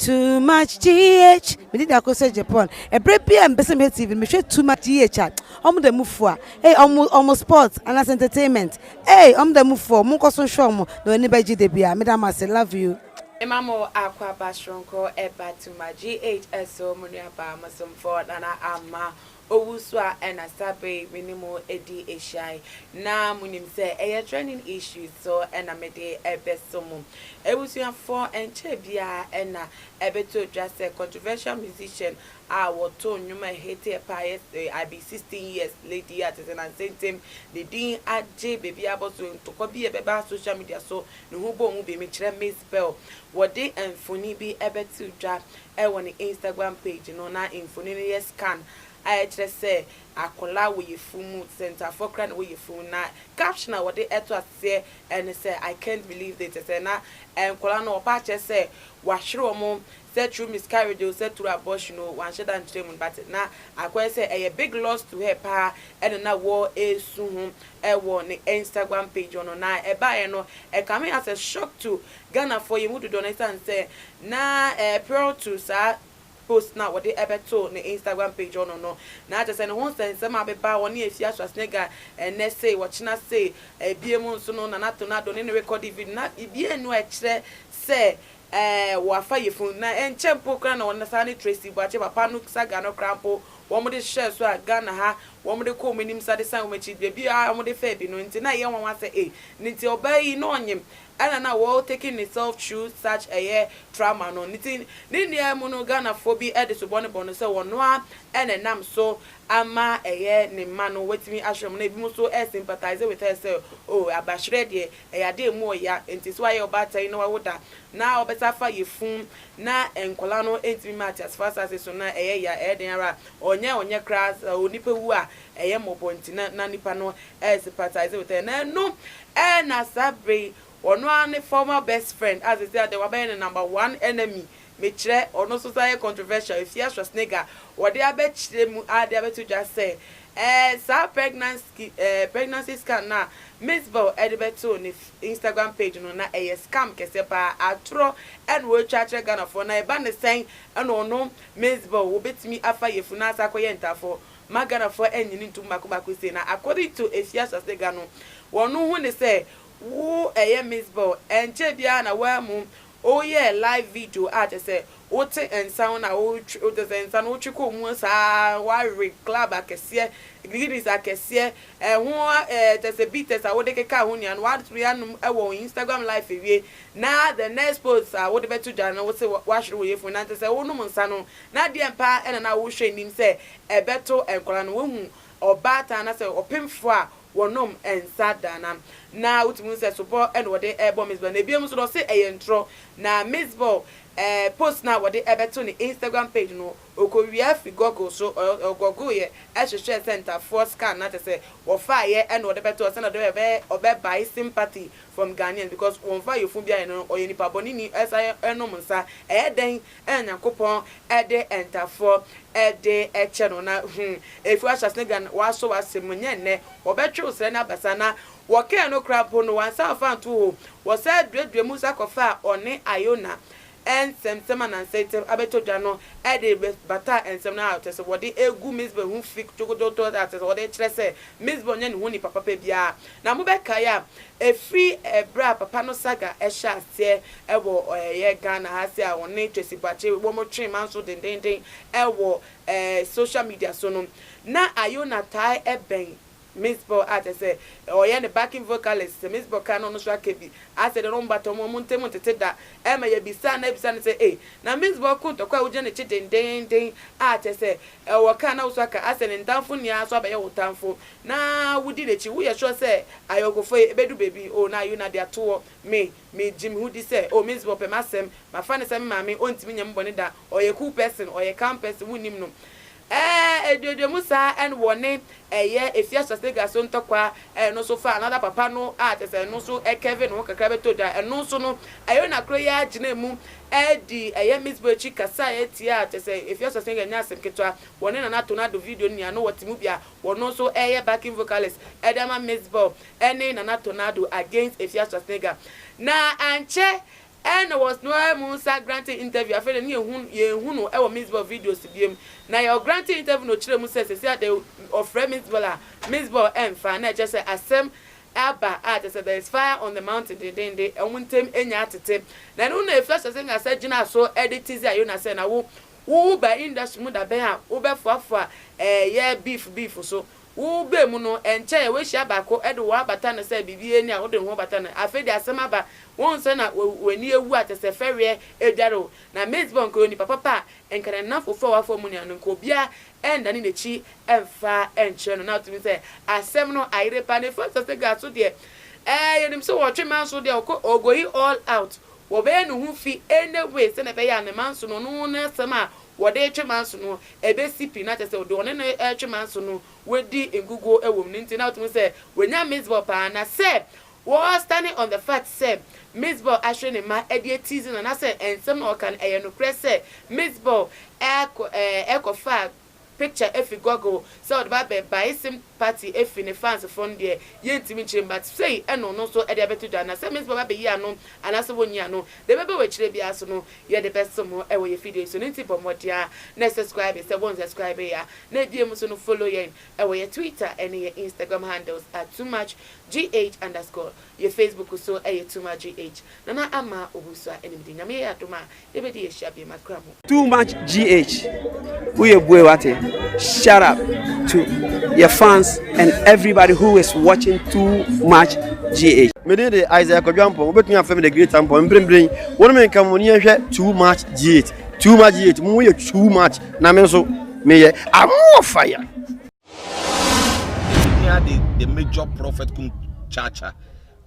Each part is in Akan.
Too Much GH. Mede da akɔ sɛ Japan. Ɛberɛ bi a mpɛ sɛ mehwɛ TV no, mehwɛ Too Much GH a, ɔmo da mu fo a. Hey, ɔmo sport anaasɛ entertainment. Hey, ɔmo da mu fo. Mo nkɔ so nhwɛ ɔmo na w'ani bɛgye da bi a. Meda mo ase. Love you. Mema mo akwaaba soronko ɛba Tuma GH so. Mo nuabaa mosomfo Nana Ama Owusu a ɛna sabe me ne mo edi ahyia, na monim sɛ ɛyɛ trending issues so ɛna mede ɛbɛso mo. Ebusuafoɔ, nkyɛn biara ɛna ɛbɛto dwa sɛ controversial musician a wɔto nnwom a ɛhete ɛpa yɛ abi 16 years lady a tete na nsɛntɛm ne din agye beebi abɔ so ntɔkwa bi a ɛbɛba social media so ne ho bɔ mu bi, mekyerɛ Mzbel. Wɔde mfoni bi ɛbɛto dwa ɛwɔ ne Instagram page no, na mfoni no yɛ scan a ɛkyerɛ sɛ akwadaa wɔ yafunu mu, sɛntafoɔ kora na wɔ yafunu, na caption a wɔde ɛto aseɛ ɛne sɛ, "I can't believe it." Sɛ na nkwadaa no wɔpa akyerɛ sɛ wahwere wɔn sɛ through miscarriage o, sɛ through abortion o, wanhyɛ da nkyerɛ mu, but na akɔyɛ sɛ ɛyɛ big loss to her paa, ɛna na wɔ esu ho ɛwɔ ne Instagram page no. Na ɛbaeɛ no, ɛkame as a shock to Ghanafoɔ yɛn mu dodoɔ no, ɛsiane sɛ na prior to saa post na wɔde ɛbɛto ne Instagram page ɔno no, na akyerɛ sɛ ne ho nsɛnsɛm a bɛba wɔne Efia Schwarzenegger ɛnɛ sei, wɔkyena sei, ebie mu nso no Nana Tornado ne record video na ebie nu ɛkyerɛ sɛ wɔafa yafunu, na ɛnkyɛn mpo koraa na wɔn saa ne Tracy Boakye papa no saga no koraa mpo wɔn de hyɛ so a Ghana ha wɔn de kɔ wɔn anim sa de san wɔn akyi beebi a wɔn de fɛ bi no. Nti na ɛyɛ wɔn asɛ ne nti ɔbaa yi na ɔnyim ɛna na wɔn taking itself through such ɛyɛ trauma no. Ne ti ne nua mu no, Ghanafoɔ bi ɛde so bɔ ne bɔ no sɛ wɔn noa ɛna nam so ama ɛyɛ ne mma no wɔtumi ahwɛ mu, na ebi nso ɛsympathize with her sɛ o abahyerɛ deɛ, ɛyɛ adeɛ mu ɔya nti so ayɛ ɔbaatan yi na wawo da na ɔbɛsa fa yafunu na nkɔla no ntumi ma ate asefo asase so na ɛyɛ ya, ɛyɛ den ara, ɔnyɛ koraa onipa wu a ɛyɛ mmɔbɔ. Nti na nipa no ɛsympathize with her. Na ɛno ɛna saa bere ɔno ara ne former best friend a sɛ ade wabɛyɛ ne number one enemy, mekyerɛ ɔno nso sa yɛ controversial, Efia Schwarzenegger, wɔde abɛkyerɛ mu ade abɛto dwa sɛ saa pregnancy scan na Mzbel ɛde bɛto ne Instagram page no na ɛyɛ scam kɛseɛ paa, atorɔ ɛna wɔatwa akyerɛ Ghanafoɔ. Na ɛba ne sɛn ɛna ɔno Mzbel wɔbɛtumi afa yafunu asa akɔyɛ ntafoɔ ma Ghanafoɔ ɛnyini ntum baako baako sei? Na according to Efia Schwarzenegger no, wɔn ho ne sɛ wo ɛyɛ Mzbel ɛnkyɛn biara na wɔamu woyɛ live video a kyerɛ sɛ wote nsa ho na wotwe, wote sɛ nsa no wotwe kɔ mu saa, wawe club akɛseɛ, Guinness akɛseɛ, ɛho kyerɛ sɛ bitters a wode keka ho nua no watumi anom ɛwɔ Instagram live ewie, na the next post a wode bɛto dwa no, wose wahwere wɔ yafunu. Na kyerɛ sɛ wonom nsa no na adeɛ mpa ɛna na wohwɛ anim sɛ ɛbɛto nkwadaa no, wohu ɔbaatan na sɛ ɔpemfoɔ a wɔnom nsa dana na wotumi sɛ sobɔ ɛna wɔde ɛbɔ Mzbel. Na ebien nso ɔse ɛyɛ ntorɔ na Mzbel post na wɔde ɛbɛto ne Instagram page no, okowia fi Google so, ɔgoogle yɛ ɛhwehwɛ sɛ ntafoɔ scan na kyerɛ sɛ wɔfa yɛ ɛna wɔde bɛto ɔsɛn ɔde bɛ ɔbɛbuy sympathy from Ghanaians, because wɔnfa yafunu bi ayɛ no, ɔyɛ nipa bɔne ni, ɛsa ɛnom nsa, ɛyɛ dɛn ɛna Nyankopɔn ɛde ntafoɔ ɛde ɛkyɛ no? Na Efia Schwarzenegger wasɔ wasɛm nyɛ nnɛ wɔbɛtwe osrɛ n'abasa na wɔkɛn no kora po no, wansa afa nto hɔ, wɔsɛ duadua mu sa kɔfa a ɔne Ayona nsɛmsɛm anansɛntɛm abɛtɔ dwa no, ɛde bata nsɛm no a kyerɛ sɛ wɔde egu Mzbel ho fi twokototo a kyerɛ sɛ wɔde kyerɛ sɛ Mzbel nyɛ ne ho nipa papa biara. Na mobɛkae a, efiri ɛbrɛ a papa no saga ɛhyɛ aseɛ ɛwɔ ɛyɛ Ghana ha se a wɔne Tracy Boakye wɔn twe man so dendenden ɛwɔ social media so no, na Ayona tae ɛbɛn Mzbel a kyerɛ sɛ ɔyɛ ne backing vocalist, sɛ Mzbel ka no, ɔno nso aka bi asɛ de no mbata ɔmo ntɛm tete da ɛma yɛbisa na ebisa no sɛ na Mzbel ko ntɔkwa a wogyina n'akyi dendenden a kyerɛ sɛ ɛwɔ kaa na woso aka asɛ ne ntamfo nia so abɛyɛ wo tamfo na wodi n'akyi, woyɛ sure sɛ ayɔnkofo yi ebedu beebi o? Na ayo na de ato hɔ, me gye me ho di sɛ o Mzbel pɛ m'asɛm, mafa ne sɛ me maame, ɔntumi nyɛ me bɔne da, ɔyɛ cool person, ɔyɛ calm person, wunnim no. Eduoduomu saa ɛna wɔne ɛyɛ Efia Schwarzenegger so ntɔkwa ɛno nso fa another papa no a kyerɛ sɛ ɛno nso ɛkɛve ne ho kakra bɛtɔ dwa. Ɛno nso no ɛyɛ na koro yi agyina mu ɛdi ɛyɛ Mzbel akyi kasa a ɛtia a kyerɛ sɛ Efia Schwarzenegger nyɛ asɛm ketewa. Wɔne Nana Tornado video nua no wɔte mu bi a wɔno nso ɛyɛ backing vocalist ɛde ama Mzbel ɛne Nana Tornado against Efia Schwarzenegger. Na ankyɛ Ɛna wɔ no mu nsa granting interview. Afei de ne yɛhu yɛnhu no ɛwɔ Mzbel videos biem na yɛ granting interview no, ɔkyerɛ mu sɛ sɛsi ade ɔfrɛ Mzbel a, Mzbel ɛmfa na ɛkyerɛ sɛ asɛm aba a kyerɛ sɛ there is fire on the mountain dendende. Ɛmo ntɛm enya atete na ɛno na Efia Schwarzenegger sɛ gyina so ɛde tease Ayona sɛ na wo wo ba industry mu dabɛn a wobɛfoafoa ɛyɛ beef beef so wo bɛ mu no, ɛnkyɛn wɔahyia baako ɛde wɔn abata no sɛ biribi ani a wode ho bata no. Afei de asɛm aba wɔn nsa na w'ani ewu a kyerɛ sɛ fɛreɛ edware o. Na Mzbel nka onipa papa a nka ne nam foforɔ a wafa mu nua no, nka obiara ɛndane n'akyi ɛmfa ɛnkyerɛ no. Na ɔtumi sɛ asɛm no ayere pa ne fa sɛ so deɛ yɛnim sɛ wɔtwe man so deɛ, ɔkɔ ɔgoyi all out, wɔbɛyɛ ne ho fi anyway sɛ na ɛbɛyɛ a ne man so no, ɔno ne asɛm a wɔde twe man so no ɛbɛsi pii na kyerɛ sɛ ɔde ɔne no ɛtwe man so no wɔdi nguguo ɛwɔ mu ne. Nti na ɔtumi sɛ wɔnya Mzbel paa na sɛ wɔn standing on the fact sɛ Mzbel ahwɛ ne ma ɛde eti na na sɛ nsɛm na ɔka no ɛyɛ nokorɛ sɛ Mzbel ɛkɔ ɛkɔfa picture efi Google sɛ ɔde ba bɛ buy sympathy efi ne fans fo no deɛ, yɛntumi nkyerɛ mu, but sei ɛna ɔno nso ɛde abɛto dwa. Na sɛ Mzbel ba bɛyi ano anaasɛ wɔnyi ano de bɛbɛ wɔ akyire bi aso no, yɛde bɛsom ɛwɔ yɛ video so no. Nti bɔ mmɔden a na subscribe sɛ wɔn subscribe yɛ a, na ebie mu so no, follow yɛn ɛwɔ yɛ Twitter ɛne yɛ Instagram handles @toomuchgh_. Yɛ Facebook so ɛyɛ Too Much GH. Nana Ama Owusu a ɛnim de Nyame yɛ adom a yɛbɛdi yɛhyia bi makra mu. Too Much GH. Uye Bue Wate. Shout out to your fans and everybody who is watching Too Much GH. Mede de Isaiah Kwadwo, wobɛtumi afrɛ me The Great Ampɔn. Mprempren wɔne me nka mo ne yɛhwɛ Too Much GH. Too Much GH mo yɛ too much, na me nso meyɛ amoɔ fire. The major Prophet Kum Chacha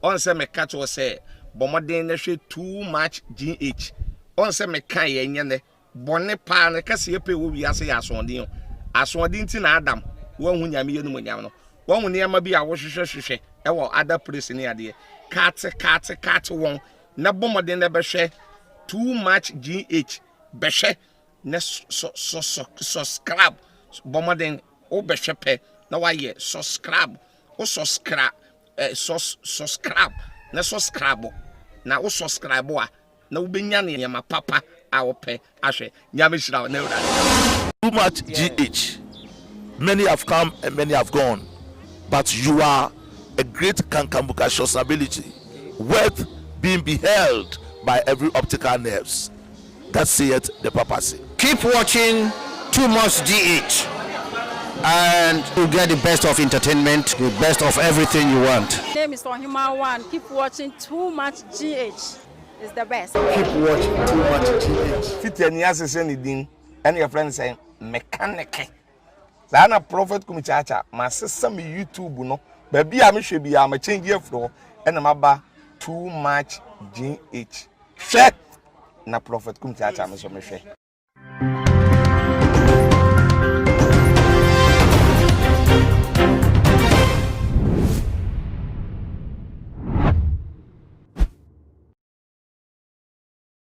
ɔn sɛ meka kyerɛ sɛ bɔ mmɔden na hwɛ Too Much GH. Ɔn sɛ meka yɛ nyɛ nɛ bɔne paa no kɛseɛ pɛ wɔ wiase yɛ asoɔden o. Asoɔden nti na Adam wɔnhu Nyame yɛ no mu nyam no, wɔnhu nneɛma bi a wɔhwehwɛ hwehwɛ ɛwɔ other place ne adeɛ kaate kaate kaate wɔn. Na bɔ mmɔden na bɛhwɛ Too Much GH, bɛhwɛ na subscribe. Bɔ mmɔden wobɛhwɛ pɛ na wayɛ subscribe. Wo subscribe subscribe na subscribe na wo subscribe a, na wobɛnya nneɛma papa a wopɛ ahwɛ. Nyame hyira wo na Awurade. Too Much GH. Many have come and many have gone, but you are a great kankambukacious ability, worth being beheld by every optical nerves. That saith the papacy. Keep watching Too Much GH and you get the best of entertainment, the best of everything you want. My name is Ohima One. Keep watching Too Much GH. It's the best. Keep watching Too Much GH. Fiti ani asesɛ ne din ɛne yɛfrɛ no sɛ mechanic saa na Prophet Kum Chacha masesa me YouTube no, baabi a mehwɛ bi a makyɛngye afiri hɔ ɛna maba Too Much GH. Hwɛ na Prophet Kum Chacha me so mehwɛ.